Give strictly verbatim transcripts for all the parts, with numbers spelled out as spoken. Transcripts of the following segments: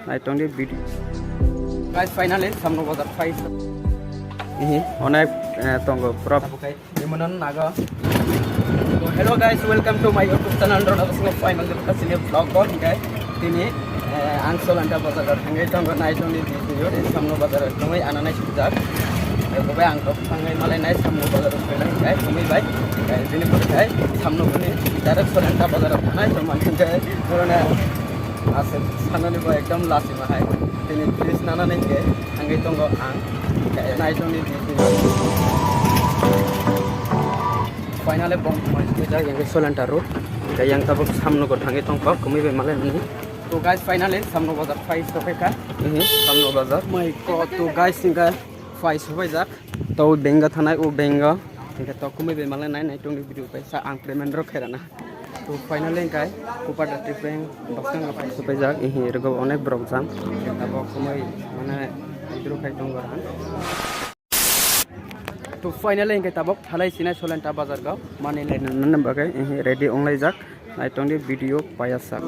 Naitongdi video. Guys, finally, Samno Bazar phai. Ihi, onek, eh, tongo, pura. Abo kai, imono nago. So, hello guys, welcome to my YouTube channel, Roda Basing of Final Kasini vlog ko, guys. Tini, eh, ang Solanta Bazar thangwi tongo, naitongdi video, Samno Bazar thangwi ananai sujak. Eh, bobai ang tok thangwi malai nai Samno Bazar thangwi, guys, tini bai. Guys, tini pore, guys, Samno kuni direct Solanta Bazar thangnai, so, mane, guys, corona. Aswk sanani bo ekdom lachima hai. Tini fridge nanani hwnkhe thangwi tongo ang. Naitongdi di tini. Finally bong mai sujak yang Solanta road. Yang tabuk Samno go thangwi tongkha, kwmwi bai malai nani. To guys, finally Samno bazar phai sokhaikha. Mhm, Samno bazar. My God, to guys, hwnkhe phai sopaijak. To benga thanai, o benga. Hwnkhe to kwmwi bai malai nai, naitongdi video kaisa ang payment rok khairana. To finally hwnkhe Kupa Dati Bank bwskango phai sopaijak, ihi rwgo onek borok jam. Tabok kwmwi mane idro khai tongo. To finally hwnkhe tabok thalai sinai Solenta bazar go mani lainani bagwi, ihi ready wnglaijak. Naitongdi video paiyasak.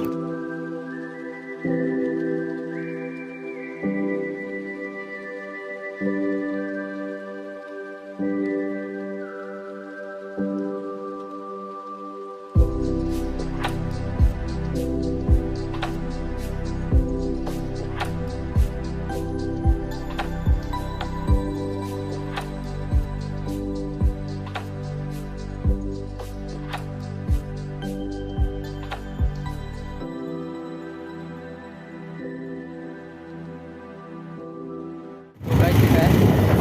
Guys, hingke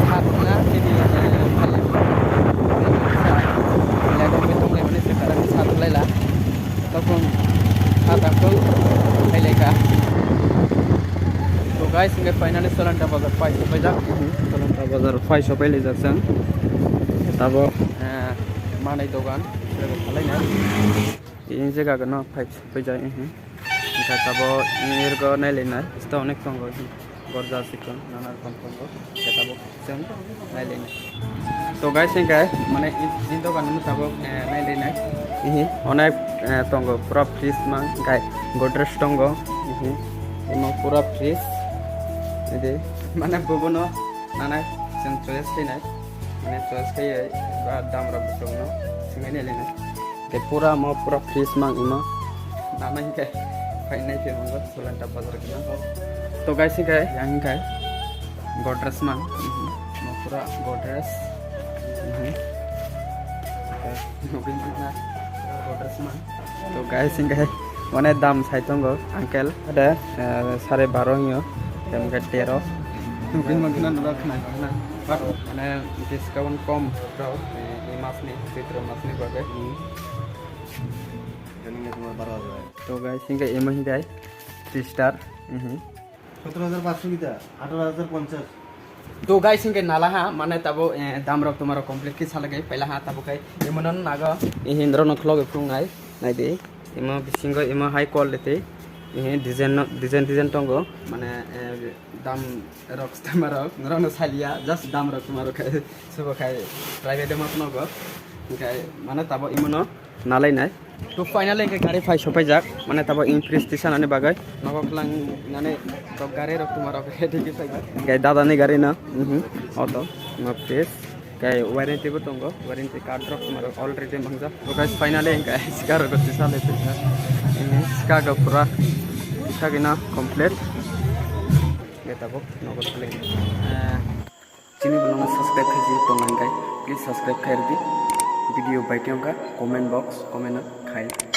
satna tini, eh, phalio. Lego meeting laimani se karang sat laila. Tokon sat akon khailai ka. To guys, hingke finally Solanta bazar phai sopaijak. Solanta bazar phai sopai laijak chwng. Tabok, eh, manai dogan, sero khalai na. Ini jaga gano phai sopaijak, eh. Hingke tabok ini rwgo nailainai, sto onek tongo. Gorja sikon nana rokom tongo, khe tabok chwng nailainai. To guys, hingke mane in, in dogan no tabok, eh, nailainai. Ihi, onek, eh, tongo, pura fridge mang, gai, Godrej tongo. Ihi, imo pura fridge. Ede, mane bobono nana chwng choice khainai. Mane choice khaiye ba dam rok bwswkno swngwi nailainai. Tei pura mo pura fridge mang imo. Nana hingke phainai khe mango Solanta bazar gana. To guys, hingke yang hingke Godrej mang. Mhm. Mo pura Godrej. Mhm. Nugui mangna Godrej mang. To guys, hingke mane dam sai tongo uncle. Ada, eh, sare baro hingyo. Yang ke tero. Nugui mangna nura khnai. But mane discount kom bro. Eh, e masni, Chaitra masni bagwi. Joining e tomar baro hajar. To guys, hingke emo hingke three star. Mhm. Sotoro hajar paanch sho kita, atharo hajar ponchas. To guys, hingke nala ha, mane tabo, eh, dam rok tomaro complete khe salagai, paila ha tabo kai emo no nago. Ihi ndro no khlogo phung nai, nai di. Emo bisingo emo high quality. Ihi design no, design, design tongo, mane, eh, dam rok tomaro, ndro no salia, just dam rok tomaro kai, subo kai, private mo nogo. Hingke mane tabo emo no nalai nai. To finally hingke gari phai sopaijak, mane tabo in fridge tisanani bagwi. Nogo khwlang nani to gari rok tuma rok ready khe paijak. Hingke dada ni gari no, mhm, auto, no fridge. Hingke warranty bo tongo, warranty card rok tuma rok already mangjak. To guys, finally hingke sika rok tisa le tisa. Ini sika go pura sika gina complete. Hingke tabok nogo thale. Eh, Chini vlog no subscribe khai jil tong nang kai, please subscribe khai rwdi. Video bai tong kha, comment box, comment no khai rwdi.